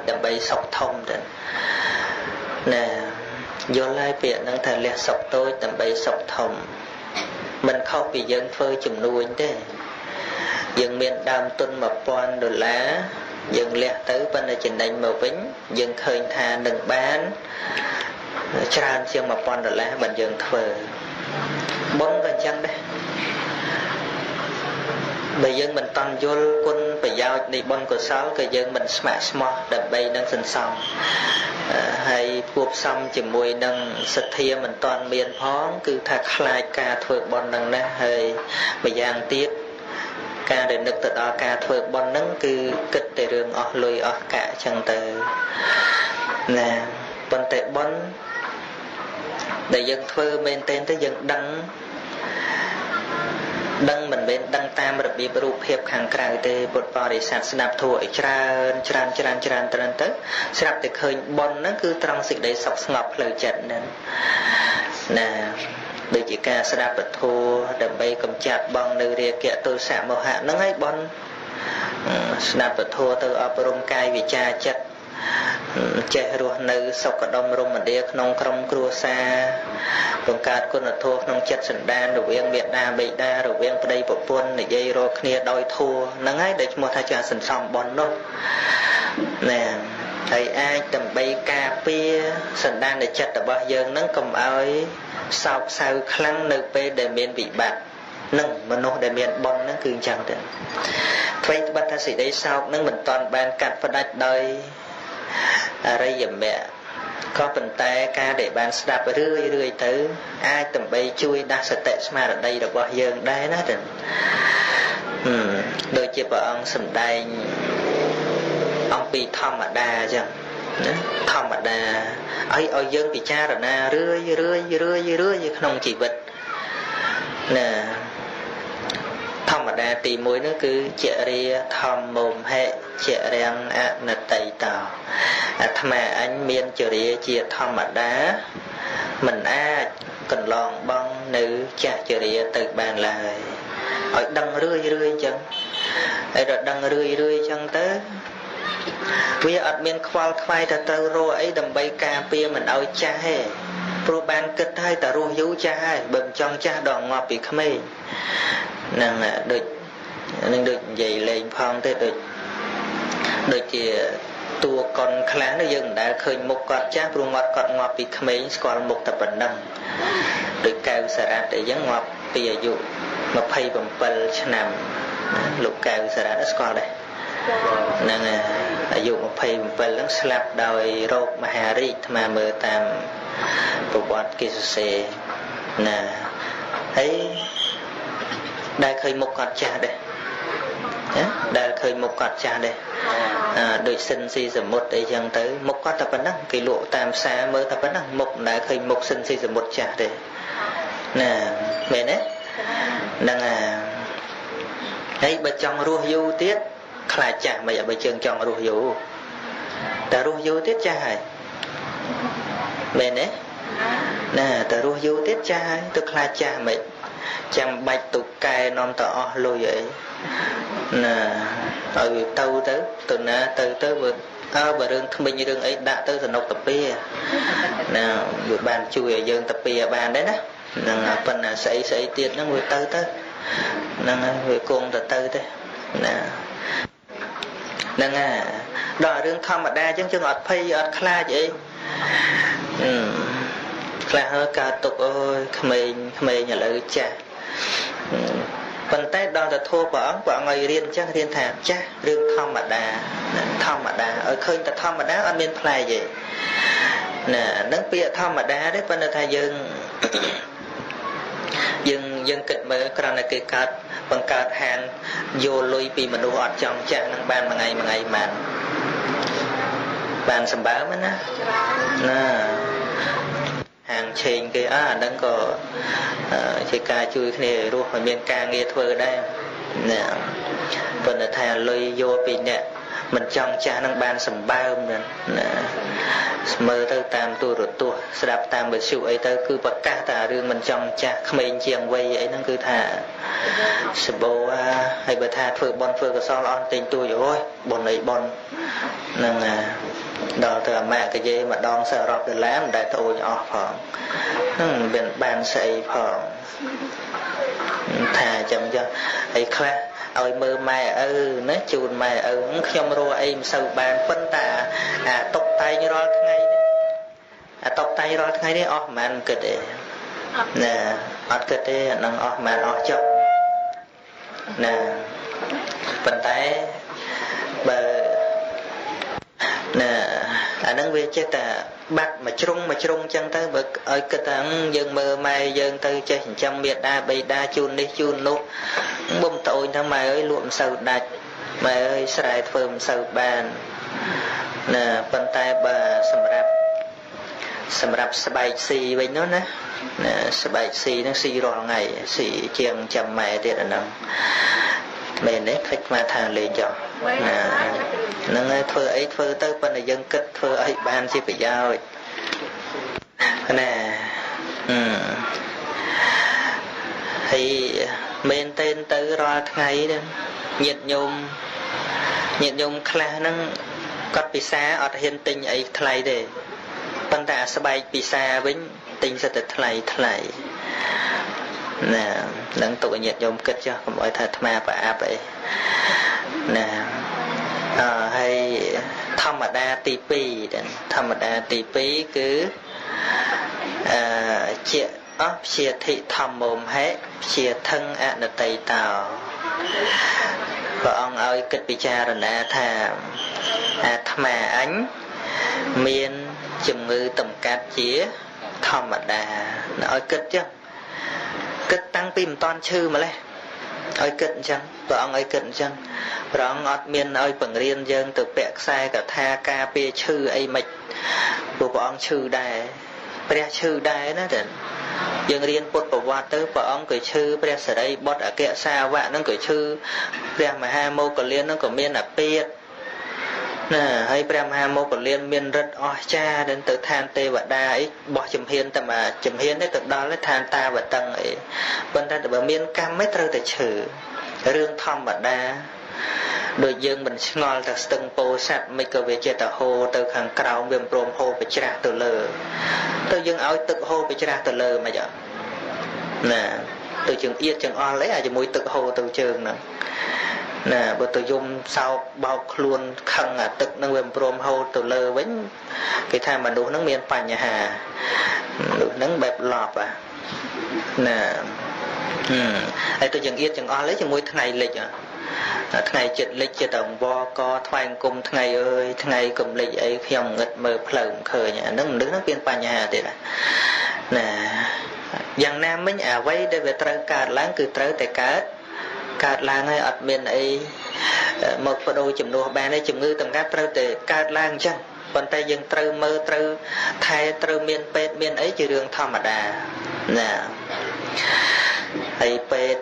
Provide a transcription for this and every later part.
ដើម្បីសុខធំទៅណាយល់ហើយពាក្យហ្នឹងថាលះសុខតូចដើម្បីសុខធំមិនខុសពីយើងធ្វើជំនួញទេយើងមានដើមទុន1000ដុល្លារយើងលះទៅប៉ុន្តែចំណេញមកវិញយើងឃើញថានឹងបានច្រើនជាង1000ដុល្លារបើយើងធ្វើបុណ្យក៏អញ្ចឹងដែរបើយើងមិនតន់យល់គុណប្រយោជន៍នៃបុណ្យកុសលក៏យើងមិនស្ម័គ្រស្មោះដើម្បីនឹងសន្សំហើយគួបផ្សំជាមួយនឹងសទ្ធាមិនតន់មានផងគឺថាខ្លាចការធ្វើបុណ្យនឹងណាស់ហើយម្យ៉ាងទៀតការដែលនឹកទៅដល់ការធ្វើបុណ្យហ្នឹងគឺគិតតែរឿងអស់លុយអស់កាក់ចឹងទៅណាប៉ុន្តែបុណ្យដែលយើងធ្វើមែនទែនទៅយើងដឹងមិនមែនដឹងតាមរបៀបរូបភាពខាងក្រៅទេពុទ្ធបរិស័ទស្ដាប់ធម៌ឲ្យច្រើនច្រើនច្រើនច្រើនច្រើនទៅស្រាប់តែឃើញបុណ្យហ្នឹងគឺត្រង់សេចក្តីសុខស្ងប់ផ្លូវចិត្តហ្នឹងណាដូចជាការស្ដាប់ពធដើម្បីកម្ចាត់បងនៅរាគៈទោសៈមោហៈហ្នឹងហើយបុណ្យស្ដាប់ពធទៅអប់រំកាយវិចារចិត្តចេះរស់នៅសុខដុមរមនាក្នុងក្រុមគ្រួសារបង្កើតគុណធម៌ក្នុងចិត្តសន្តានរវាងមេដាបិតារវាងប្តីប្រពន្ធនិយាយរកគ្នាដោយធម៌ហ្នឹងហើយដែលឈ្មោះថាជាសន្សំបុណ្យនោះណាហើយអាចដើម្បីការពារសន្តានចិត្តរបស់យើងហ្នឹងកុំឲ្យសោកសៅខ្លាំងនៅពេលដែលមានវិបត្តិនឹងមនុស្សដែលមានបុណ្យហ្នឹងគឺអញ្ចឹងទេអ្វីត្បិតថាសេចក្តីសោកហ្នឹងមិនតាន់បានកាត់ផ្ដាច់ដោយអរិយមគ្គក៏ប៉ុន្តែការដែលបានស្ដាប់រឿយរឿយទៅអាចដើម្បីជួយដាស់សតិស្មារតីរបស់យើងដែរណាទៅដូចជាព្រះអង្គសម្ដែងអំពីធម្មតាអញ្ចឹងណាធម្មតាឲ្យយើងពិចារណារឿយរឿយរឿយរឿយក្នុងជីវិតណាធម្មតាទី1នោះគឺចរិយាធម្មោមហិចរិយអនតិតោអាត្មាអញមានចរិយាជាធម្មតាមិនអាចកន្លងបងនៅចាស់ចរិយាទៅបានឡើយឲ្យដឹងរឿយរឿយអញ្ចឹងហើយដល់ដឹងរឿយរឿយអញ្ចឹងទៅវាអត់មានខ្វល់ខ្វាយថាត្រូវរកអីដើម្បីការពារមិនឲ្យចាស់ទេព្រោះបានគិតហើយតែរស់យូរចាស់ហើយបើមិនចង់ចាស់ដល់ងាប់ពីក្មេងហ្នឹងដូចនឹងដូចនិយាយលេងផងទេដូចជាតួកុនខ្លះនោះយើងមិនដែលឃើញមុខគាត់ចាស់ព្រោះងាត់គាត់ងាប់ពីក្មេងស្គាល់មុខតែប៉ុណ្ណឹងដូចកែវសារ៉ាត់អីចឹងងាប់ពីអាយុ27ឆ្នាំលោកកែវសារ៉ាត់ស្គាល់ដែរហ្នឹងអាយុ27ហ្នឹងស្លាប់ដោយរោគមហារីកអាត្មាមើលតាមប្រវត្តិគេសរសេរណាហើយដែលឃើញមុខគាត់ចាស់ដែរណាដែលឃើញមុខគាត់ចាស់ដែរដូចសិនស៊ីសមុទ្រអីចឹងទៅមុខគាត់តែប៉ុណ្ណឹងគេលក់តាមផ្សារមើលតែប៉ុណ្ណឹងមុខមិនដែលឃើញមុខសិនស៊ីសមុទ្រចាស់ទេណាមែនទេហ្នឹងហើយបើចង់រស់យូរទៀតខ្លាចចាស់មិនបើជើងចង់រស់យូរតែរស់យូរទៀតចាស់ហើយមែនទេណាតែរស់យូរទៀតចាស់ហើយទៅខ្លាចចាស់មិនចាំបាច់ទៅកែនាំទៅអស់លុយអីណាឲ្យទៅទៅទៅណាទៅទៅបើអើបើរឿងថ្មិញរឿងអីដាក់ទៅសនុកតាពីណាវាបានជួយឲ្យយើងតាពីបានដែរណាហ្នឹងប៉ុន្តែស្អីស្អីទៀតហ្នឹងវាទៅទៅហ្នឹងវាគង់ទៅទៅទេណាហ្នឹងហើយដល់រឿងធម្មតាអញ្ចឹងយើងអត់ភ័យអត់ខ្លាចអីខ្លះហើយកើតទុកអូយក្មេងក្មេងឥឡូវចាស់ប៉ុន្តែដល់ទៅធัวព្រះអង្គព្រះអង្គឲ្យរៀនអញ្ចឹងរៀនថាចាស់រឿងធម្មតាធម្មតាឲ្យឃើញតែធម្មតាអត់មានប្លែកទេណាហ្នឹងពាក្យធម្មតាទេប៉ុន្តែថាយើងយើងគិតមើលគ្រាន់តែគេកើតបង្កើតហាងយកលុយពីមនុស្សអត់ចង់ចាស់នឹងបានមួយថ្ងៃមួយថ្ងៃបានសម្បើមណាណាហាងឆេងគេអាហ្នឹងក៏ជាការជួយគ្នារស់ឲ្យមានការងារធ្វើដែរណាប៉ុន្តែថាលុយយកពីអ្នក មិនចង់ចាស់នឹងបានសម្បើមណាស្មើទៅតាមទូរទស្សន៍ស្ដាប់តាមវិទ្យុអីទៅគឺប្រកាសតែរឿងមិនចង់ចាស់ក្មេងជាងវ័យអីហ្នឹងគឺថាសបោហើយបើថាធ្វើបុណ្យធ្វើកុសលអស់ទិញទួយអូយបុណ្យអីបុណ្យហ្នឹងដល់ទៅអាម៉ាក់កាយេម្ដងសរាប់ដុល្លារមិនដែលត្អូញអស់ផងហ្នឹងមិនបានស្អីផងថាអញ្ចឹងចុះអីខ្លះឲ្យមើលម៉ែឪណាជូនម៉ែឪខ្ញុំរកអីមិនសូវបានប៉ុន្តែអាតុបតែងរាល់ថ្ងៃនេះអាតុបតែងរាល់ថ្ងៃនេះអស់ប្រហែលមិនគិតទេណាអត់គិតទេអានឹងអស់ប្រហែលអស់ចុះណាប៉ុន្តែបើណាអានឹងវាចេះតែបាត់មួយជ្រុងមួយជ្រុងចឹងទៅបើឲ្យគិតថាយើងមើលម៉ែយើងទៅចេះចិញ្ចឹមមេដាបៃតាជូននេះជូននោះបំត្អូញថាម៉ែអើយលក់មិនសូវដាច់ម៉ែអើយស្រែធ្វើមិនសូវបានណាប៉ុន្តែបើសម្រាប់ស្បែកស៊ីវិញនោះណាណាស្បែកស៊ីហ្នឹងស៊ីរាល់ថ្ងៃស៊ីជាងចាំម៉ែទៀតអាហ្នឹងមែនទេខ្លាចមកថាលេងចុះណាហ្នឹងហើយធ្វើអីធ្វើទៅប៉ុន្តែយើងគិតធ្វើឲ្យបានជាប្រយោជន៍ណាហើយមែនទែនទៅរាល់ថ្ងៃហ្នឹងញាតិញោមខ្លះហ្នឹងគាត់ពិសាអត់ហ៊ានទិញអីថ្លៃទេប៉ុន្តែអាស្បែកពិសាវិញទិញសិតតែថ្លៃថ្លៃណានឹងទុកឲ្យញាតិញោមគិតចុះកុំឲ្យថាអាត្មាប្រអាប់អីណាហើយធម្មតាទី2ធម្មតាទី2គឺជាអព្យាធិធម្មោមហិព្យាថឹងអនតីតោព្រះអង្គឲ្យគិតពិចារណាថាអាត្មាអញមានជំងឺតម្កាត់ជាធម្មតាឲ្យគិតចឹងគិតតាំងពីមិនតាន់ឈឺម្លេះឲ្យគិតអញ្ចឹងព្រះអង្គឲ្យគិតអញ្ចឹងព្រះអង្គអត់មានឲ្យបង្រៀនយើងទៅពាក់ខ្សែកថាការពារឈឺអីមិនព្រោះព្រះអង្គឈឺដែរព្រះឈឺដែរណាតែយើងរៀនពុទ្ធប្រវត្តិទៅព្រះអង្គក៏ឈឺព្រះសិរីបុត្រអគ្គសាវកហ្នឹងក៏ឈឺព្រះមហាមោគលានហ្នឹងក៏មានអាពាធណាហើយព្រះមហាមោគលានមានរិទ្ធអស្ចារ្យដល់ទៅឋានទេវតាអីបោះជំហានតែមួយជំហានទេទៅដល់ឋានតាវតឹងអីប៉ុន្តែបើមានកម្មឯងត្រូវតែឈឺរឿងធម្មតាដូចយើងមិនឆ្ងល់តែស្ទឹងពោធិ៍សាត់មិនក៏វាចេះតែហូរទៅខាងក្រោមវាមិនព្រមហូរប្រច្រាស់ទៅលើទៅយើងឲ្យទឹកហូរប្រច្រាស់ទៅលើមិនអត់ណាទៅជើងអៀតជើងអល់អីអាជាមួយទឹកហូរទៅជើងហ្នឹងណាបើទៅយំសោកបោកខ្លួនខឹងអាទឹកហ្នឹងវាមិនព្រមហូរទៅលើវិញគេថាមនុស្សហ្នឹងមានបញ្ហាមនុស្សហ្នឹងបែបឡប់ណាហើយទៅជើងអៀតជើងអល់អីជាមួយថ្ងៃលិចថ្ងៃចិត្តលិចចិត្តអង្វរកថ្វាយអង្គមថ្ងៃអើយថ្ងៃកំលិចអីខ្ញុំងឹតមើលផ្លូវមិនឃើញអាហ្នឹងមនុស្សហ្នឹងមានបញ្ហាទៀតណាយ៉ាងណាមិញអ្វីដែលវាត្រូវកើតឡើងគឺត្រូវតែកើតឡើងហើយអត់មានអីមកបដូរចំនួនបានទេជំងឺតម្កាត់ត្រូវតែកើតឡើងអញ្ចឹងប៉ុន្តែយើងត្រូវមើលត្រូវថែត្រូវមានពេទ្យមានអីជារឿងធម្មតាណាហើយពេទ្យ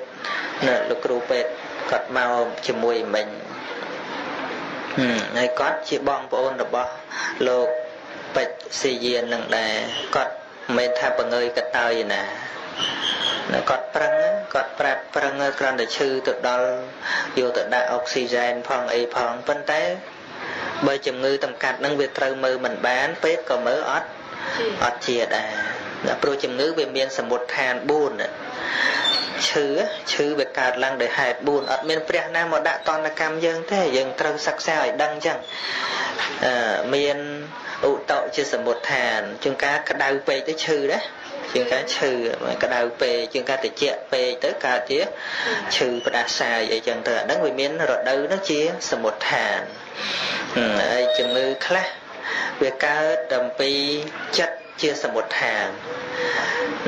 ណាលោកគ្រូពេទ្យគាត់មកជាមួយមិញហើយគាត់ជាបងប្អូនរបស់លោកពេជ្រស៊ីយាននឹងដែរគាត់មិនមែនថាបង្ើយកតើយណាគាត់ប្រឹងគាត់ប្រាប់ប្រឹងគ្រាន់តែឈឺទៅដល់យកទៅដាក់អុកស៊ីហ្សែនផងអីផងប៉ុន្តែបើជំងឺតម្កាត់នឹងវាត្រូវមើលមិនបានពេទ្យក៏មើលអត់ជាដែរព្រោះជំងឺវាមានសមុទ្ឋាន4ឈឺវាកើតឡើងដោយហេតុ4អត់មានព្រះណាមកដាក់តនកម្មយើងទេយើងត្រូវសិក្សាឲ្យដឹងអញ្ចឹងមានឧតុជាសមុទ្ឋានជួនកាលក្តៅពេកទៅឈឺដែរជាងការឈឺក្តៅពេកជាងការត្រជាក់ពេកទៅកើតជាឈឺផ្ដាសាយអីចឹងទៅអាហ្នឹងវាមានរដូវហ្នឹងជាសមុទ្ឋានហើយជំងឺខ្លះវាកើតអំពីចិត្តជាសមុទ្ឋាន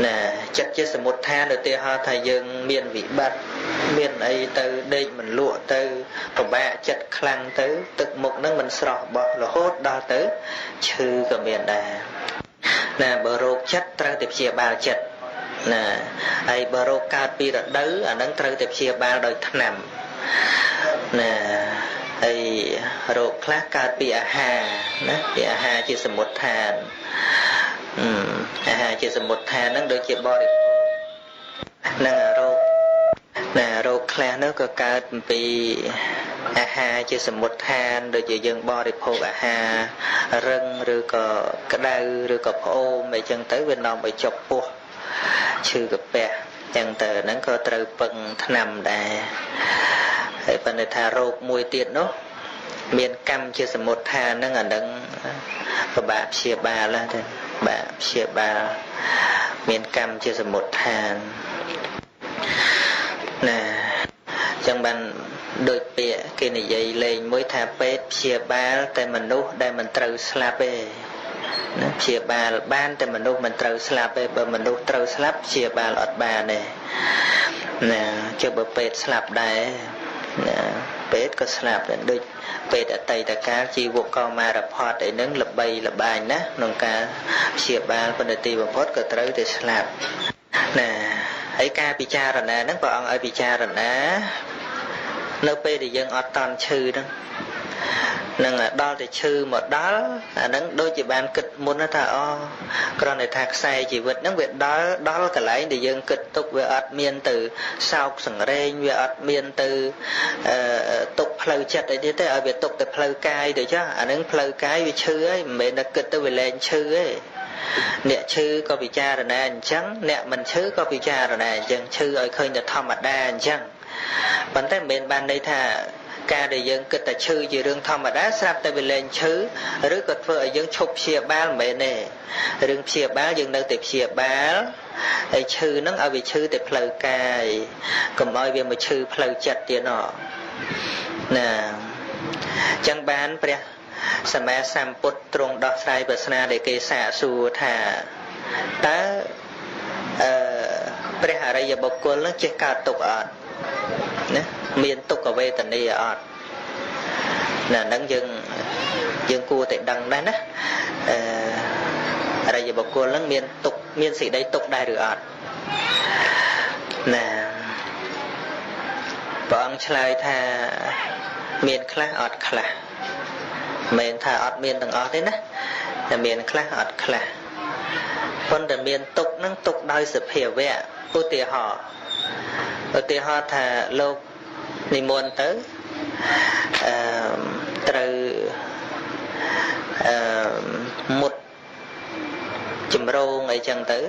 ណាចិត្តជាសមុទ្ឋានឧទាហរណ៍ថាយើងមានវិបត្តិមានអីទៅដេកមិនលក់ទៅពិបាកចិត្តខ្លាំងទៅទឹកមុខហ្នឹងមិនស្រស់បោះរហូតដល់ទៅឈឺក៏មានដែរណាបើរោគចិត្តត្រូវតែព្យាបាលចិត្តណាហើយបើរោគកើតពីរដូវអាហ្នឹងត្រូវតែព្យាបាលដោយថ្នាំណា ហើយរោគខ្លះកើតពីអាហារណាពីអាហារជាសមុទ្ឋានអាហារជាសមុទ្ឋានហ្នឹងដូចជាបរិភោគនឹងរោគណារោគខ្លះនោះក៏កើតពីអាហារជាសមុទ្ឋានដូចជាយើងបរិភោគអាហាររឹងឬក៏ក្តៅឬក៏ផ្អូមអីចឹងទៅវានាំឲ្យចុកពោះឈឺកាពះចឹងទៅហ្នឹងក៏ត្រូវពឹងថ្នាំដែរហើយប៉ុន្តែថារោគមួយទៀតនោះមានកម្មជាសមុទ្ឋានហ្នឹងអាហ្នឹងពិបាកព្យាបាលណាទេបាក់ព្យាបាលមានកម្មជាសមុទ្ឋានណាចឹងបានដូចពាក្យគេនិយាយលេងមួយថាពេទ្យព្យាបាលតែមនុស្សដែលមិនត្រូវស្លាប់ទេណាព្យាបាលបានតែមនុស្សមិនត្រូវស្លាប់ទេបើមនុស្សត្រូវស្លាប់ព្យាបាលអត់បានទេណាចុះបើពេទ្យស្លាប់ដែរណាពេទ្យក៏ស្លាប់ដែរដូចពេទ្យអតីតកាលជីវកោមារផតអីហ្នឹងល្បីល្បាញណាស់ក្នុងការព្យាបាលប៉ុន្តែទីបំផុតក៏ត្រូវតែស្លាប់ណាហើយការពិចារណាហ្នឹងព្រះអង្គឲ្យពិចារណានៅពេលដែលយើងអត់តន់ឈឺហ្នឹងនឹងដល់តែឈឺមកដល់អាហ្នឹងដូចជាបានគិតមុនថាអូគ្រាន់តែថាខ្សែជីវិតហ្នឹងវាដល់ដល់កន្លែងដែលយើងគិតទុកវាអត់មានទៅសោកសង្រេងវាអត់មានទៅទុកផ្លូវចិត្តអីទៀតទេឲ្យវាទុកតែផ្លូវកាយទៅចាស់អាហ្នឹងផ្លូវកាយវាឈឺហើយមិនមែនតែគិតទៅវាលែងឈឺទេអ្នកឈឺក៏ពិចារណាអញ្ចឹងអ្នកមិនឈឺក៏ពិចារណាអញ្ចឹងឈឺឲ្យឃើញតែធម្មតាអញ្ចឹងប៉ុន្តែមិនមែនបានន័យថាការដែលយើងគិតតែឈឺជារឿងធម្មតាស្រាប់តែវាលែងឈឺឬក៏ធ្វើឲ្យយើងឈប់ព្យាបាលមិនមែនទេរឿងព្យាបាលយើងនៅតែព្យាបាលហើយឈឺហ្នឹងឲ្យវាឈឺតែផ្លូវកាយកុំឲ្យវាមកឈឺផ្លូវចិត្តទៀតណណាចឹងបានព្រះសម្មាសម្ពុទ្ធទ្រង់ដោះស្រាយប្រស្នាដែលគេសាកសួរថាតើព្រះអរិយបុគ្គលនឹងចេះកើតទុក្ខអត់ណាមានទុក្ខវេទនាអត់ណាហ្នឹងយើងគួរតែដឹងដែរណាអរិយបុគ្គលហ្នឹងមានទុក្ខមានសេចក្តីទុក្ខដែរឬអត់ណាព្រះអង្គឆ្លើយថាមានខ្លះអត់ខ្លះមិនថាអត់មានទាំងអស់ទេណាតែមានខ្លះអត់ខ្លះប៉ុន្តែមានទុក្ខហ្នឹងទុក្ខដោយសភាវៈឧទាហរណ៍ថាលោកនិមន្តទៅត្រូវមុតចម្រងអីចឹងទៅ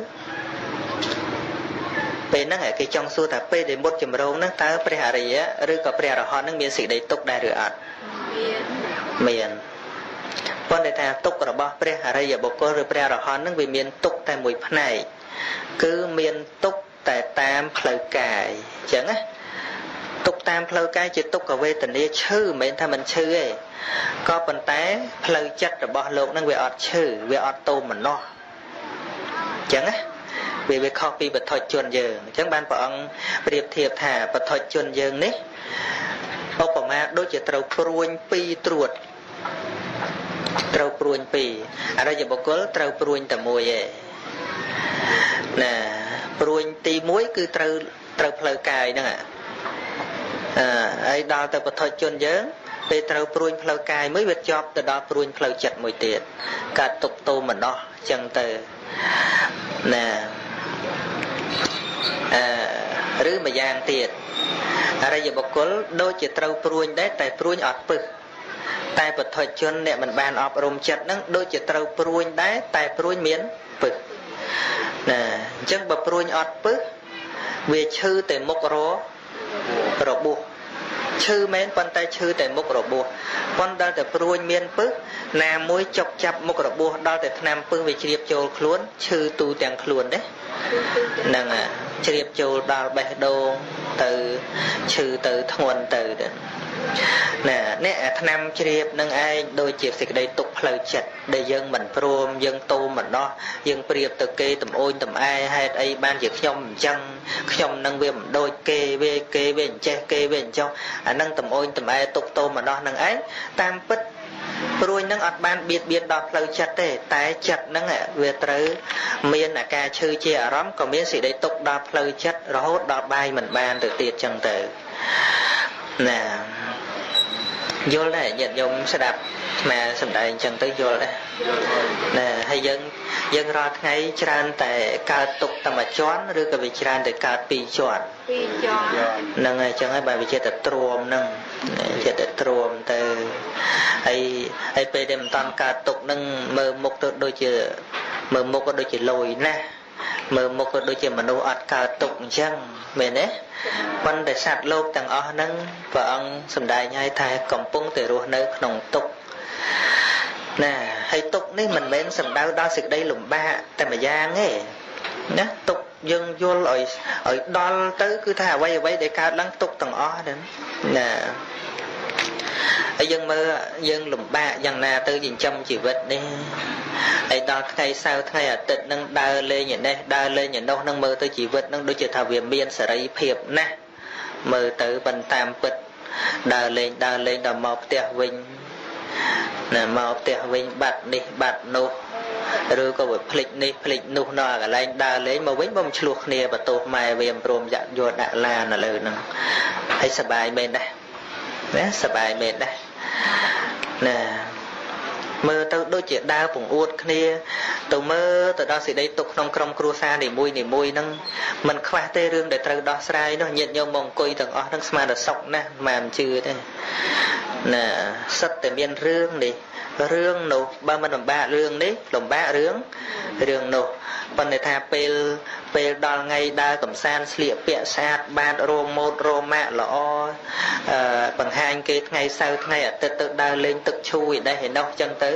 ពេលហ្នឹងគេចង់សួរថាពេលដែលមុតចម្រងហ្នឹងតើព្រះអរិយឬក៏ព្រះអរហន្តហ្នឹងមានសេចក្តីទុក្ខដែរឬអត់មានប៉ុន្តែថាទុក្ខរបស់ព្រះអរិយបុគ្គលឬព្រះអរហន្តហ្នឹងវាមានទុក្ខតែមួយផ្នែកគឺមានទុក្ខតែតាមផ្លូវកាយអញ្ចឹងណាទុក្ខតាមផ្លូវកាយជាទុក្ខវេទនាឈឺមិនមែនថាមិនឈឺទេក៏ប៉ុន្តែផ្លូវចិត្តរបស់លោកនឹងវាអត់ឈឺវាអត់ទោមនស្សអញ្ចឹងណាវាខុសពីបឋិជនយើងអញ្ចឹងបានព្រះអង្គប្រៀបធៀបថាបឋិជនយើងនេះឧបមាដូចជាត្រូវព្រួញពីរត្រួតត្រូវព្រួញពីរអរិយបុគ្គលត្រូវព្រួញតែមួយឯងណាព្រួញទី1គឺត្រូវផ្លូវកាយហ្នឹងហើយដល់ទៅបឋិជនយើងពេលត្រូវព្រួញផ្លូវកាយមួយវាជាប់ទៅដល់ព្រួញផ្លូវចិត្តមួយទៀតកើតទុក្ខទោមនស្សចឹងទៅណាឬម្យ៉ាងទៀតអរិយបុគ្គលដូចជាត្រូវព្រួញដែរតែព្រួញអត់ពឹសតែបឋិជនអ្នកមិនបានអប់រំចិត្តហ្នឹងដូចជាត្រូវព្រួញដែរតែព្រួញមានពឹសណាអញ្ចឹងបើព្រួញអត់ពឹសវាឈឺតែមុខរបួសឈឺមែនប៉ុន្តែឈឺតែមុខរបួសប៉ុន្តែតែព្រួញមានពឹសណាមួយចុកចាប់មុខរបួសដល់តែថ្នាំពឹសវាជ្រាបចូលខ្លួនឈឺទូទាំងខ្លួនទេហ្នឹងជ្រាបចូលដល់បេះដូងទៅឈឺទៅធ្ងន់ទៅណាអ្នកអាថ្នាំជ្រាបនឹងឯងដូចជាសេចក្តីទុក្ខផ្លូវចិត្តដែលយើងមិនព្រមយើងទោមនស្សយើងប្រៀបទៅគេតំអូញតំអែហេតុអីបានជាខ្ញុំអញ្ចឹងខ្ញុំនឹងវាមិនដូចគេវាគេវាអញ្ចេះគេវាអញ្ចោះអានឹងតំអូញតំអែទុក្ខទោមនស្សនឹងឯងតាមពិតព្រួញនឹងអត់បានបៀតបៀនដល់ផ្លូវចិត្តទេតែចិត្តនឹងវាត្រូវមានអាការឈឺជាអារម្មណ៍ក៏មានសេចក្តីទុក្ខដល់ផ្លូវចិត្តរហូតដល់បាយមិនបានទៅទៀតចឹងទៅណា យល់ដែរញាតិញោមស្ដាប់អាសម្ដែងអញ្ចឹងទៅយល់ដែរណាហើយយើងរាល់ថ្ងៃច្រើនតែកើតទុកតែមួយជាន់ឬក៏វាច្រើនតែកើតពីរជាន់ ពីរជាន់ ហ្នឹងហើយអញ្ចឹងហើយបើវាចិត្តតែទ្រាំហ្នឹងចិត្តតែទ្រាំទៅហើយហើយពេលដែលមិនតាន់កើតទុកហ្នឹងមើលមុខទៅដូចជាមើលមុខក៏ដូចជាលយណាស់មើលមុខក៏ដូចជាមនុស្សអត់កើតទុកអញ្ចឹងមែនទេប៉ុន្តែសត្វលោកទាំងអស់ហ្នឹងព្រះអង្គសម្ដែងឲ្យថាកំពុងតែរស់នៅក្នុងទុក្ខណាហើយទុក្ខនេះមិនមែនសំដៅដល់សេចក្តីលំបាកតែម្យ៉ាងទេណាទុក្ខយើងយល់ឲ្យដល់ទៅគឺថាអ្វីៗដែលកើតឡើងទុក្ខទាំងអស់ហ្នឹងណាហើយយើងមើលយើងលំបាកយ៉ាងណាទៅចិញ្ចឹមជីវិតនេះហើយដល់ថ្ងៃសៅរ៍ថ្ងៃអាទិត្យនឹងដើរលេងឯនេះដើរលេងឯនោះនឹងមើលទៅជីវិតនឹងដូចជាថាវាមានសេរីភាពណាស់មើលទៅបន្តាមពិតដើរលេងដល់មកផ្ទះវិញណាមកផ្ទះវិញបាត់នេះបាត់នោះឬក៏វាភ្លេចនេះភ្លេចនោះនៅកន្លែងដើរលេងមកវិញបំឆ្លោះគ្នាបន្ទោសម៉ែវាមិនព្រមយកដាក់ឡាននៅលើហ្នឹងហើយសប្បាយមែនដែរណាសប្បាយមែនដែរណាមើលទៅដូចជាដើរពង្អួតគ្នាទៅមើលទៅដល់សេចក្តីទុកក្នុងក្រុមគ្រួសារនីមួយនីមួយហ្នឹងមិនខ្វះទេរឿងដែលត្រូវដោះស្រាយនោះញាតិញោមមកអង្គុយទាំងអស់ហ្នឹងស្មានតែសុខណាស់មិនជឿទេណាសិតតែមានរឿងនេះរឿងនោះបើមិនលំបាករឿងនេះលំបាករឿងនោះប៉ុន្តែថាពេលដល់ថ្ងៃដើរកំសាន្តស្លៀកពាក់ស្អាតបាតរោមម៉ូតរោម៉ាក់ល្អបង្ហាញគេថ្ងៃសៅរ៍ថ្ងៃអាទិត្យទៅដើរលេងទឹកឈូឯនេះឯនោះចឹងទៅ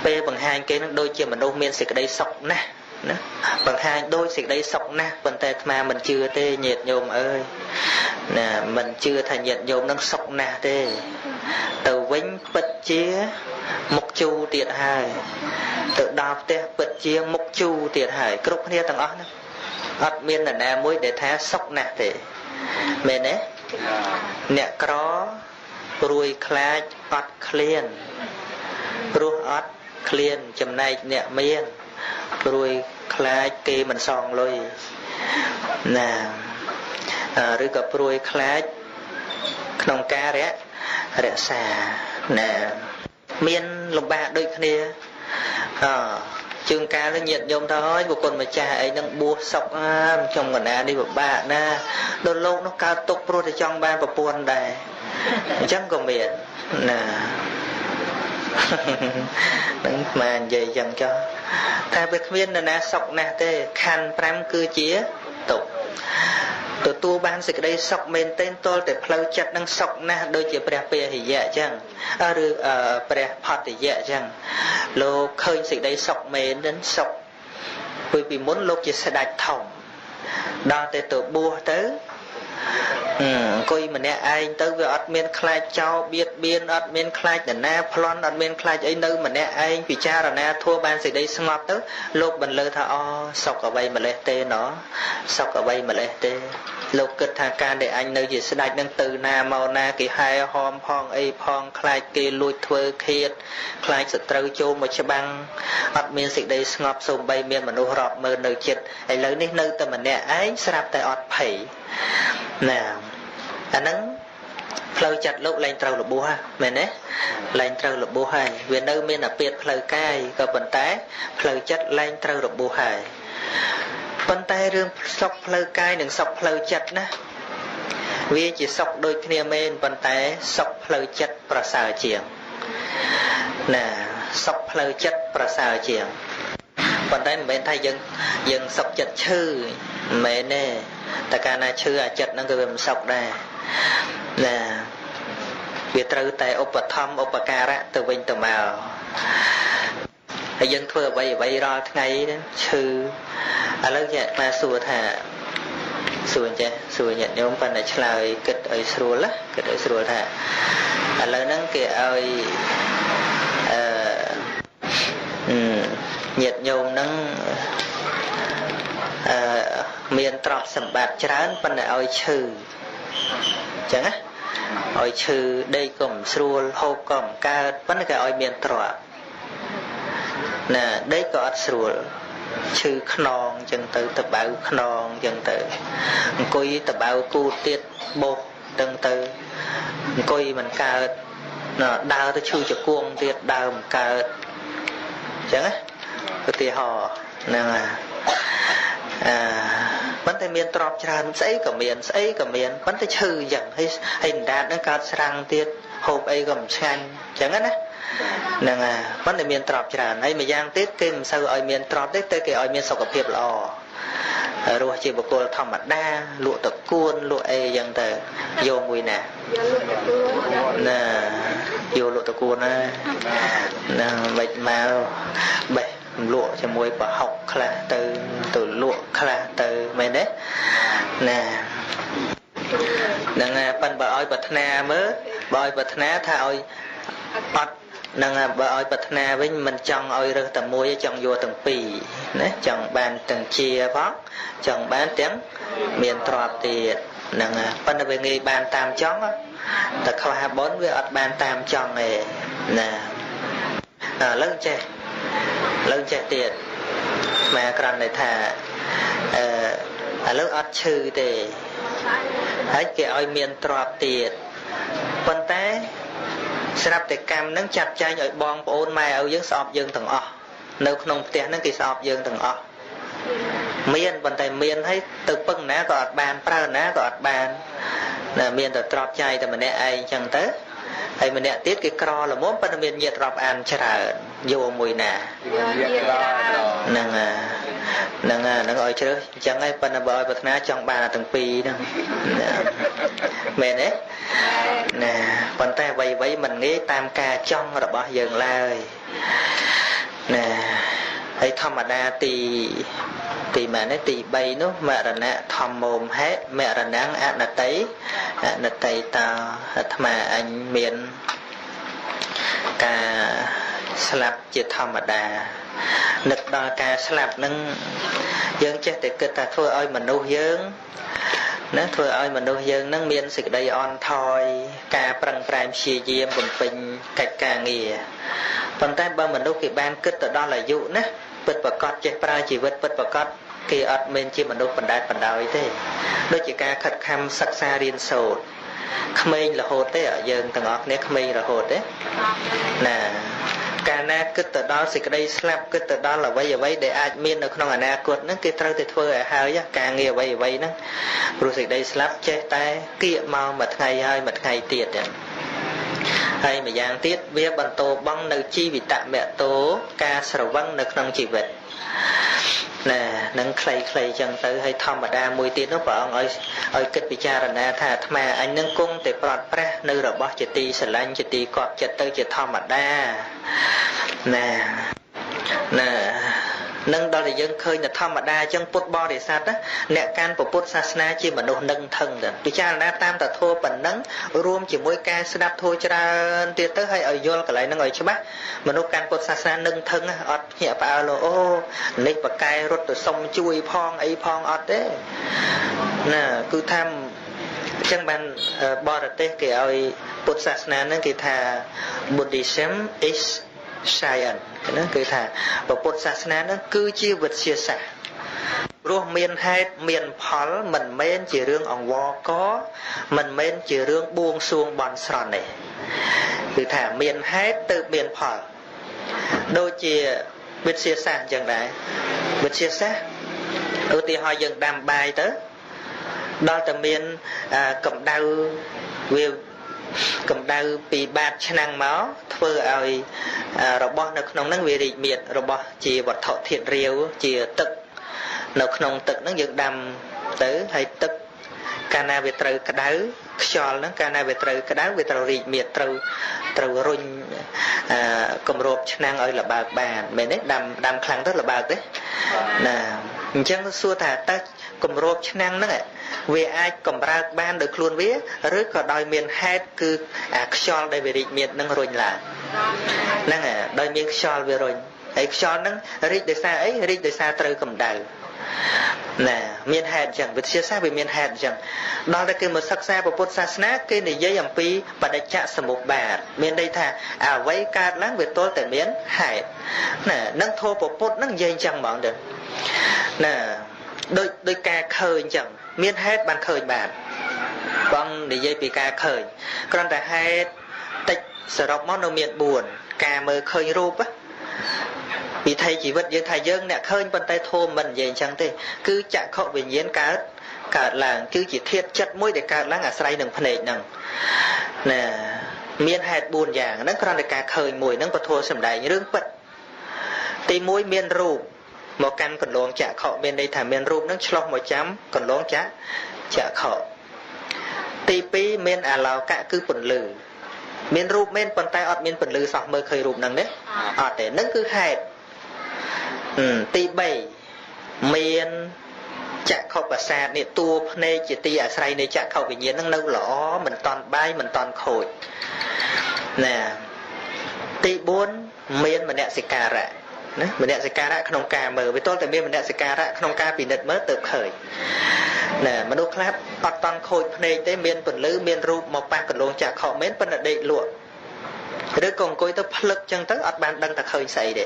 ពេលបង្ហាញគេនឹងដូចជាមនុស្សមានសេចក្តីសុខណាស់ណាបង្ហាញដូចសេចក្តីសុខណាស់ប៉ុន្តែអាត្មាមិនជឿទេញាតិញោមអើយណាមិនជឿថាញាតិញោមនឹងសុខណាស់ទេទៅវិញពិតជាមុខជូរទៀតហើយទៅដល់ផ្ទះពិតជាមុខជូរទៀតហើយគ្រប់គ្នាទាំងអស់ហ្នឹងអត់មាននរណាមួយដែលថាសុខណាស់ទេមែនទេអ្នកក្រព្រួយខ្លាចអត់ឃ្លានព្រោះអត់ឃ្លានចំណែកអ្នកមានព្រួយខ្លាចគេមិនសងលុយណាឬក៏ព្រួយខ្លាចក្នុងការរក្សាណាមានលំបាកដូចគ្នាជើងកាលនេះញាតិញោមថាហើយបុគ្គលម្ចាស់អីនឹងបួសសុកខ្ញុំកណានេះពិបាកណាដល់លោកនោះកើតទុកព្រោះតែចង់បានប្រពន្ធដែរអញ្ចឹងក៏មានណានឹងមកនិយាយចឹងចុះថាវាគ្មាននរណាសុកណាស់ទេខណ្ឌ5គឺជាទុក្ខទទួលបានសេចក្តីសុខមែនទែនទល់តែផ្លូវចិត្តនឹងសុខណាស់ដូចជាព្រះពាហិយៈចឹងឬព្រះផតិយៈចឹងលោកឃើញសេចក្តីសុខមែននឹងសុខពីមុនលោកជាស្ដេចធំដល់តែទៅបួសទៅអង្គុយម្នាក់ឯងទៅវាអត់មានខ្លាចចោរបៀតបៀនអត់មានខ្លាចនរណាប្លន់អត់មានខ្លាចអីនៅម្នាក់ឯងពិចារណាធัวបានសេចក្តីស្ងប់ទៅលោកបន្លឺថាអូសុខអ្វីម្លេះទេណោះសុខអ្វីម្លេះទេលោកគិតថាការដែលអញនៅជាស្ដេចនឹងទៅណាមកណាគេហែហោមផងអីផងខ្លាចគេលួចធ្វើឃាតខ្លាចសត្រូវចូលមកច្បាំងអត់មានសេចក្តីស្ងប់សូម្បីមានមនុស្សរាប់ម៉ឺននៅចិត្តឥឡូវនេះនៅតែម្នាក់ឯងស្រាប់តែអត់ភ័យណាអាហ្នឹងផ្លូវចិត្តលោកលែងត្រូវរបួសមែនទេលែងត្រូវរបួសហើយវានៅមានអាពាធផ្លូវកាយក៏ប៉ុន្តែផ្លូវចិត្តលែងត្រូវរបួសហើយប៉ុន្តែរឿងសុខផ្លូវកាយនិងសុខផ្លូវចិត្តណាវាជាសុខដូចគ្នាមែនប៉ុន្តែសុខផ្លូវចិត្តប្រសើរជាងណាសុខផ្លូវចិត្តប្រសើរជាងប៉ុន្តែមិនមែនថាយើងសុខចិត្តឈឺមិនមែនទេតែកាលណាឈឺអាចិត្តហ្នឹងក៏វាមិនសុខដែរណាវាត្រូវតែឧបត្ថម្ភឧបការៈទៅវិញទៅមកហើយយើងធ្វើអ្វីរាល់ថ្ងៃឈឺឥឡូវញាតិមកសួរថាសួរចេះសួរញាតិញោមប៉ុន្តែឆ្លើយគិតឲ្យស្រួលណាគិតឲ្យស្រួលថាឥឡូវហ្នឹងគេឲ្យញាតិញោមហ្នឹងមានទ្រព្យសម្បត្តិច្រើនប៉ុន្តែឲ្យឈឺអញ្ចឹងណាឲ្យឈឺដេកក៏មិនស្រួលហូបក៏មិនកើតប៉ុន្តែគេឲ្យមានទ្រព្យណាដេកក៏អត់ស្រួលឈឺខ្នងអញ្ចឹងទៅតបៅខ្នងអញ្ចឹងទៅអង្គុយតបៅគូទៀតបោស ទៅអង្គុយមិនកើត ដើរទៅឈឺជង្គង់ទៀតដើមកើតអញ្ចឹងណាឧទាហរណ៍ហ្នឹងហើយអឺប៉ុន្តែមានទ្រព្យច្រើនស្អីក៏មានស្អីក៏មានប៉ុន្តែឈឺអញ្ចឹងហើយហើយអណ្ដាតហ្នឹងកើតស្រាំងទៀតហូបអីក៏មិនឆ្ងាញ់អញ្ចឹងណាហ្នឹងហើយប៉ុន្តែមានទ្រព្យច្រើនហើយម្យ៉ាងទៀតគេមិនសូវឲ្យមានទ្រព្យទេតែគេឲ្យមានសុខភាពល្អរស់ជាបុគ្គលធម្មតាលក់តកួនលក់អីចឹងទៅយកមួយណា យកលក់តកួន ណាយកលក់តកួនណាណាមិនមកបេះលក់ជាមួយប្រហុកខ្លះទៅទៅលក់ខ្លះទៅមែនទេណាហ្នឹងហើយប៉ិនបើឲ្យប្រាថ្នាមើលបើឲ្យប្រាថ្នាថាឲ្យអត់ហ្នឹងបើឲ្យប្រាថ្នាវិញមិនចង់ឲ្យរើសតែមួយចង់យកទាំងពីរណាចង់បានទាំងជាផងចង់បានទាំងមានទ្រព្យទៀតហ្នឹងប៉ុន្តែវាងាយបានតាមចង់តែខ្វះបុណ្យវាអត់បានតាមចង់ទេណាឥឡូវចេះឥឡូវចេះទៀតមកក្រំតែថាអឺឥឡូវអត់ឈឺទេហើយគេឲ្យមានទ្រព្យទៀតប៉ុន្តែស្រាប់តែកម្មនឹងចាត់ចែងឲ្យបងប្អូនម៉ែឪយើងស្អប់យើងទាំងអស់នៅក្នុងផ្ទះហ្នឹងគេស្អប់យើងទាំងអស់មានប៉ុន្តែមានហើយទៅពឹងណាក៏អត់បានប្រើណាក៏អត់បានណាមានតែទ្រព្យចាយតែម្នាក់ឯងអញ្ចឹងទៅហើយម្នាក់ទៀតគេក្រល្មមប៉ុន្តែមានញាតិរាប់អានច្រើនយកមួយណាហ្នឹងហ្នឹងហ្នឹងឲ្យជ្រើសអញ្ចឹងហើយប៉ុន្តែបើឲ្យប្រាថ្នាចង់បានទាំងពីរហ្នឹងមែនទេណាប៉ុន្តែអ្វីៗមិនងាយតាមការចង់របស់យើងឡើយណាហើយធម្មតាទីទីម៉ានទី3នោះមរណៈធម្មោមហេមរណងអនតិអនតិតោអាត្មាអញមានការស្លាប់ជាធម្មតានឹកដល់ការស្លាប់នឹងយើងចេះតែគិតថាធ្វើឲ្យមនុស្សយើងណាធ្វើឲ្យមនុស្សយើងនឹងមានសេចក្តីអន់ថយការប្រឹងប្រែងព្យាយាមបំពេញកិច្ចការងារប៉ុន្តែបើមនុស្សគេបានគិតទៅដល់អាយុណាពិតប្រកបចេះប្រើជីវិតពិតប្រកបគេអត់មែនជាមនុស្សបណ្ដែតបណ្ដោយទេដូចជាការខិតខំសិក្សារៀនសូត្រក្មេងរហូតទេយើងទាំងអស់គ្នាក្មេងរហូតទេណាកាលណាគិតទៅដល់សេចក្តីស្លាប់គិតទៅដល់អ្វីអ្វីដែលអាចមាននៅក្នុងអនាគតហ្នឹងគេត្រូវតែធ្វើឲ្យហើយការងារអ្វីអ្វីហ្នឹងព្រោះសេចក្តីស្លាប់ចេះតែគៀកមកមួយថ្ងៃហើយមួយថ្ងៃទៀតហើយម្យ៉ាងទៀតវាបន្តបងនៅជីវិតមតោការស្រវឹងនៅក្នុងជីវិតណានឹងខ្លីៗចឹងទៅហើយធម្មតាមួយទៀតនោះព្រះអង្គឲ្យគិតពិចារណាថាអាត្មាអញនឹងគង់តែប្រត់ប្រាស់នៅរបស់ជាទីស្រឡាញ់ជាទីកប់ចិត្តទៅជាធម្មតាណាណានឹងដល់តែយើងឃើញតែធម្មតាអញ្ចឹងពុទ្ធបរិស័ទអ្នកកាន់ពុទ្ធសាសនាជាមនុស្សនឹងថឹងទៅពិចារណាតាមតធម៌ប៉ុណ្ណឹងរួមជាមួយការស្ដាប់ធម៌ច្រើនទៀតទៅហើយឲ្យយល់កន្លែងហ្នឹងឲ្យច្បាស់មនុស្សកាន់ពុទ្ធសាសនានឹងថឹងអត់ភ្ញាក់ផ្អើលអូនេះបកែរត់ទៅសុំជួយផងអីផងអត់ទេណាគឺថាអញ្ចឹងបានបរទេសគេឲ្យពុទ្ធសាសនាហ្នឹងគេថា Buddhism is science ណាគឺថាពុទ្ធសាសនាហ្នឹងគឺជាវិទ្យាសាស្ត្រព្រោះមានហេតុមានផលមិនមែនជារឿងអង្វរកមិនមែនជារឿងបួងសួងបន់ស្រន់ទេគឺថាមានហេតុទៅមានផលដូចជាវិទ្យាសាស្ត្រអញ្ចឹងដែរវិទ្យាសាស្ត្រឧទាហរណ៍យើងដាំបាយទៅដល់តែមានកម្ដៅវាកម្ដៅពីបាតឆ្នាំងមកធ្វើឲ្យរបស់នៅក្នុងហ្នឹងវារីកមាឌរបស់ជាវត្ថុធាតុរាវជាទឹកនៅក្នុងទឹកហ្នឹងយើងដាំទៅហើយទឹកកាលណាវាត្រូវក្តៅខ្យល់ហ្នឹងកាលណាវាត្រូវក្តៅវាត្រូវរីកមាឌត្រូវរុញគម្របឆ្នាំងឲ្យលបើកបានមែនទេដាំខ្លាំងទៅលបើកទេណាអញ្ចឹងសួរថាតើគម្របឆ្នាំងហ្នឹងវាអាចកម្រើកបានដោយខ្លួនវាឬក៏ដោយមានហេតុគឺអាខ្យល់ដែលវារីកមាឌនឹងរុញឡើងហ្នឹងដោយមានខ្យល់វារុញហើយខ្យល់ហ្នឹងរីកដោយសារអីរីកដោយសារត្រូវកម្ដៅណាមានហេតុអញ្ចឹងវិទ្យាសាស្ត្រវាមានហេតុអញ្ចឹងដល់តែគេមកសិក្សាពុទ្ធសាសនាគេនិយាយអំពីបដិច្ចសមុប្បាទមានន័យថាអ្វីកើតឡើងវាទល់តែមានហេតុណានឹងធម៌ពុទ្ធនឹងនិយាយអញ្ចឹងហ្មងទៅណាដូចការឃើញអញ្ចឹងមានហេតុបានឃើញបានបងនិយាយពីការឃើញគ្រាន់តែហេតុតិច សរុបមកនៅមាន4ការមើលឃើញរូបវិថីជីវិតយើងថាយើងអ្នកឃើញប៉ុន្តែធម៌មិននិយាយអញ្ចឹងទេគឺចក្ខុវិញ្ញាណកើតឡើងគឺជាធាតុចិត្តមួយដែលកើតឡើងអាស្រ័យនឹងភ្នែកហ្នឹងណាមានហេតុ4យ៉ាងហ្នឹងគ្រាន់តែការឃើញមួយហ្នឹងពធសម្ដែងរឿងពិតទី1មានរូបមកកាន់កន្លងចក្ខុមានន័យថាមានរូបហ្នឹងឆ្លោះមកចាំកន្លងចក្ខុទី2មានអាឡោកៈគឺពន្លឺមានរូបមែនប៉ុន្តែអត់មានពន្លឺសោះមើលឃើញរូបហ្នឹងទេអត់ទេហ្នឹងគឺហេតុទី3មានចក្ខុប្រសាទនេះតួភ្នែកជាទីអាស្រ័យនៃចក្ខុវិញ្ញាណហ្នឹងនៅល្អមិនតន់បាយមិនតន់ខូចណាទី4មានមនសិការៈណាមនសិការៈក្នុងការមើលវាទល់តែមានមនសិការៈក្នុងការពិនិត្យមើលទៅឃើញណាមនុស្សខ្លះអត់តន់ខូចភ្នែកទេមានពន្លឺមានរូបមកប៉ះកន្លងចក្ខុមែនប៉ុន្តែដេកលក់ឬក៏អង្គុយទៅភ្លឹកចឹងទៅអត់បានដឹងថាឃើញស្អីទេ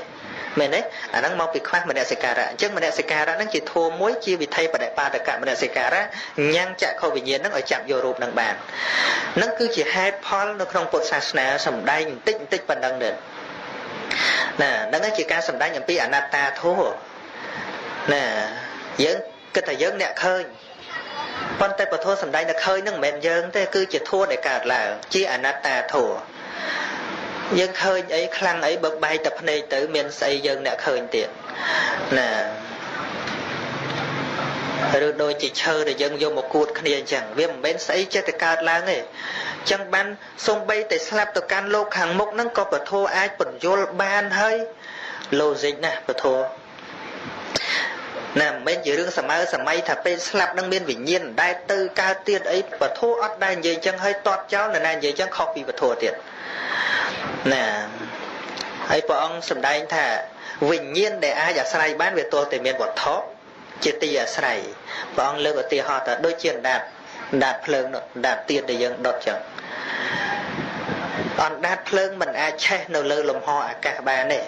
មែនទេអាហ្នឹងមកពីខ្វះមនសិការៈអញ្ចឹងមនសិការៈហ្នឹងជាធម៌មួយជាវិថីបដិបាតកមនសិការៈញ៉ាំងចក្ខុវិញ្ញាណហ្នឹងឲ្យចាប់យករូបហ្នឹងបានហ្នឹងគឺជាហេតុផលនៅក្នុងពុទ្ធសាសនាសម្ដែងបន្តិចបន្តិចប៉ុណ្ណឹងទេណាហ្នឹងជាការសម្ដែងអំពីអនត្តាធម៌ណាយើងគិតថាយើងអ្នកឃើញប៉ុន្តែពធសម្ដែងតែឃើញហ្នឹងមិនមែនយើងទេគឺជាធម៌ដែលកើតឡើងជាអនត្តាធម៌យើងឃើញអីខ្លាំងអីបើបែកតែភ្នែកទៅមានស្អីយើងអ្នកឃើញទៀតណាឬដូចជាឈើដែលយើងយកមកគួតគ្នាអញ្ចឹងវាមិនមែនស្អីចេះតែកើតឡើងទេអញ្ចឹងបានសំបីតែស្លាប់ទៅកាន់លោកខាងមុខហ្នឹងក៏ពធអាចពន្យល់បានហើយ logic ណាពធណាមិនមែនជារឿងសម័យសម័យថាពេលស្លាប់នឹងមានវិញ្ញាណដែលទៅកើតទៀតអីពធអត់ដែរនិយាយអញ្ចឹងហើយតតចោលនរណានិយាយអញ្ចឹងខុសពីពធទៀតណាហើយព្រះអង្គសម្ដែងថាវិញ្ញាណដែលអាចអាស្រ័យបានវាទល់តែមានវត្ថុជាទីអាស្រ័យព្រះអង្គលើកឧទាហរណ៍ថាដូចជាអណ្ដាតភ្លើងនោះអណ្ដាតទៀនដែលយើងដុតចឹងអណ្ដាតភ្លើងមិនអាចឆេះនៅលើលំហអាកាសបានទេ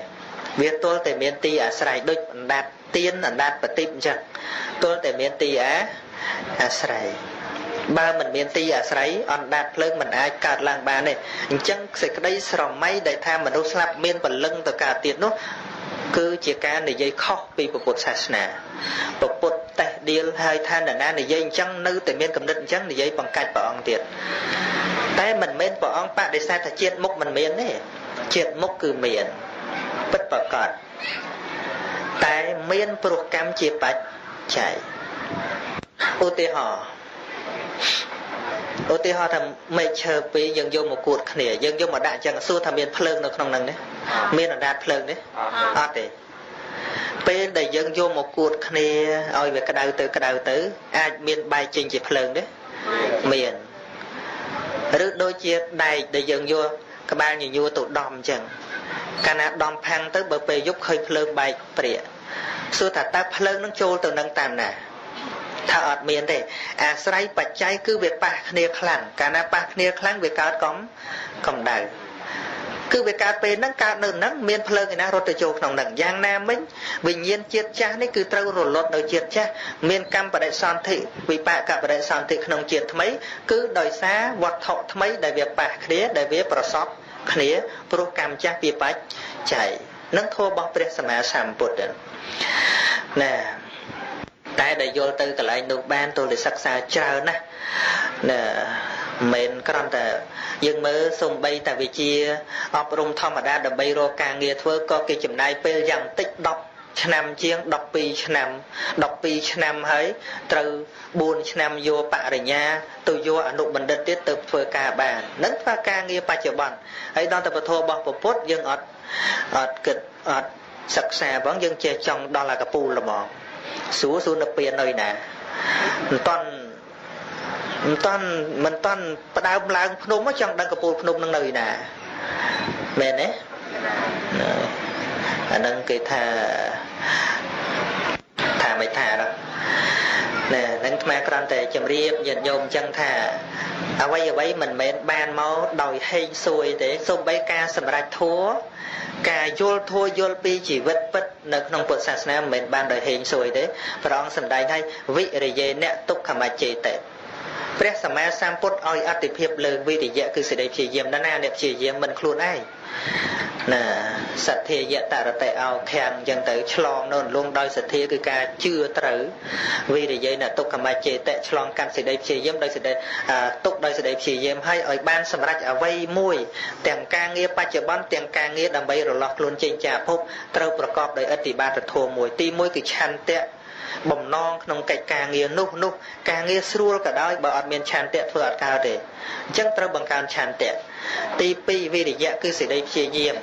វាទល់តែមានទីអាស្រ័យដូចអណ្ដាតទៀនអណ្ដាតប្រទីបអញ្ចឹងទល់តែមានទីអាស្រ័យបើមិនមានទីអាស្រ័យអណ្ដាតភ្លើងមិនអាចកើតឡើងបានទេអញ្ចឹងសេចក្តីស្រមៃដែលថាមនុស្សស្លាប់មានពលឹងទៅកើតទៀតនោះគឺជាការនិយាយខុសពីពុទ្ធសាសនាពុទ្ធតេះដៀលហើយថានរណានិយាយអញ្ចឹងនៅតែមានគំនិតអញ្ចឹងនិយាយបង្កាច់ព្រះអង្គទៀតតែមិនមែនព្រះអង្គបដិសេធថាជាតិមុខមិនមានទេជាតិមុខគឺមានពិតប្រាកដតែមានព្រោះកម្មជាបច្ច័យឧទាហរណ៍ថាមែកឈើពីរយើងយកមកគួតគ្នាយើងយកមកដាក់អញ្ចឹងសួរថាមានភ្លើងនៅក្នុងហ្នឹងទេមានអណ្ដាតភ្លើងទេអត់ទេពេលដែលយើងយកមកគួតគ្នាឲ្យវាក្តៅទៅក្តៅទៅអាចមានបែកចេញជាភ្លើងទេមានឬដូចជាដែកដែលយើងយកក្បាលញញួរទៅដំអញ្ចឹងកាលណាដំផាំងទៅបើពេលយប់ឃើញភ្លើងបែកព្រាកសួរថាតើភ្លើងនឹងចូលទៅនឹងតាមណាថាអត់មានទេអាស្រ័យបច្ច័យគឺវាប៉ះគ្នាខ្លាំងកាលណាប៉ះគ្នាខ្លាំងវាកើតកម្ដៅគឺវាកើតពេលហ្នឹងកើតនៅហ្នឹងមានភ្លើងឯណារត់ទៅចូលក្នុងហ្នឹងយ៉ាងណាមិញវិញ្ញាណជាតិចាស់នេះគឺត្រូវរលត់នៅជាតិចាស់មានកម្មបដិសន្ធិវិបាកបដិសន្ធិក្នុងជាតិថ្មីគឺដោយសារវត្ថុថ្មីដែលវាប៉ះគ្នាដែលវាប្រសពគ្នាព្រោះកម្មចាស់ពីបច្ច័យនឹងធម៌របស់ព្រះសម្មាសម្ពុទ្ធណាតែដែលយល់ទៅកន្លែងនោះបានទោះតែសិក្សាច្រើនណាស់ណាមិនគ្រាន់តែយើងមើលសំបីតែវិជាអប់រំធម្មតាដើម្បីរកការងារធ្វើក៏គេចំណាយពេលយ៉ាងតិច10ឆ្នាំជាង12ឆ្នាំ12ឆ្នាំហើយត្រូវ4ឆ្នាំយកបរិញ្ញាទៅយកអនុបណ្ឌិតទៀតទៅធ្វើការបាននឹងធ្វើការងារបច្ចុប្បន្នហើយដល់តែពធរបស់ពុទ្ធយើងអត់គិតអត់សិក្សាផងយើងចេះចង់ដល់អាកពូលហ្មងសួរនៅពៀននៅណាមិនតន់ផ្ដើមឡើងភ្នំចង់ដឹងកពូលភ្នំនឹងនៅណាមែនទេអានឹងគេថាមិនថាដល់ណែនឹងអាត្មាគ្រាន់តែជម្រាបញាតិញោមអញ្ចឹងថាអ្វីមិនមែនបានមកដោយហេងសួយទេសូម្បីការសម្រេចធម៌ការយល់ធម៌យល់ពីជីវិតពិតនៅក្នុងពុទ្ធសាសនាមិនមែនបានដោយហេងសួយទេព្រះអង្គសម្ដែងឲ្យវិរិយេនទុក្ខមច្ចេតិ ព្រះសម្មាសម្ពុទ្ធឲ្យអតិភិបលើវិរិយៈគឺសេចក្តីព្យាយាមណាណាអ្នកព្យាយាមមិនខ្លួនឯងណាសទ្ធាយតរតិអោខាំងអញ្ចឹងទៅឆ្លងនៅលងដោយសទ្ធាគឺការជឿត្រូវវិរិយៈទុក្ខមចេតៈឆ្លងកាន់សេចក្តីព្យាយាមដោយសេចក្តីទុកដោយសេចក្តីព្យាយាមឲ្យឲ្យបានសម្រេចអ្វីមួយទាំងការងារបច្ចុប្បន្នទាំងការងារដើម្បីរលាស់ខ្លួនចេញចាកភពត្រូវប្រកបដោយអធិបាតធម៌មួយទី1គឺឆន្ទៈបំណងក្នុងកិច្ចការងារនោះនោះការងារស្រួលក៏ដោយបើអត់មានឆន្ទៈធ្វើអត់កើតទេអញ្ចឹងត្រូវបង្កើនឆន្ទៈទី2វិរិយៈគឺសេចក្តីព្យាយាម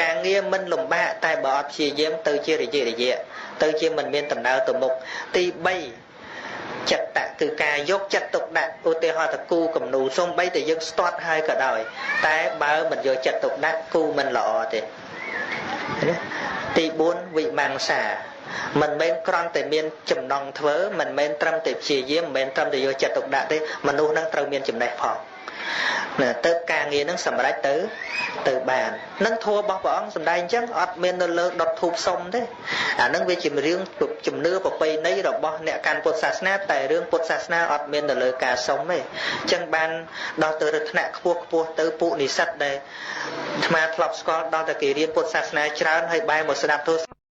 ការងារមិនលំបាកតែបើអត់ព្យាយាមទៅជារយៈរយៈទៅជាមិនមានដំណើរទៅមុខទី3ចិត្តៈគឺការយកចិត្តទុកដាក់ឧទាហរណ៍តគូគំនូសំបីតែយើងស្ទាត់ហើយក៏ដោយតែបើមិនយកចិត្តទុកដាក់គូមិនល្អទេណាទី4វិមង្សាមិនមែនគ្រាន់តែមានចំណងធ្វើមិនមែនត្រឹមតែព្យាយាមមិនមែនត្រឹមតែយកចិត្តទុកដាក់ទេមនុស្សនឹងត្រូវមានចំណេះផងណាទៅការងារនឹងសម្រេចទៅទៅបាននឹងធัวរបស់ព្រះអង្គសម្ដែងអញ្ចឹងអត់មាននៅលើដុតធូបសុំទេអានឹងវាជារឿងជំនឿប្រពៃណីរបស់អ្នកកាន់ពុទ្ធសាសនាតែរឿងពុទ្ធសាសនាអត់មាននៅលើការសុំទេអញ្ចឹងបានដល់ទៅថ្នាក់ខ្ពស់ខ្ពស់ទៅពួកនិស្សិតដែលអាត្មាធ្លាប់ស្គាល់ដល់តែគេរៀនពុទ្ធសាសនាច្រើនហើយបែរមកស្ដាប់ធម៌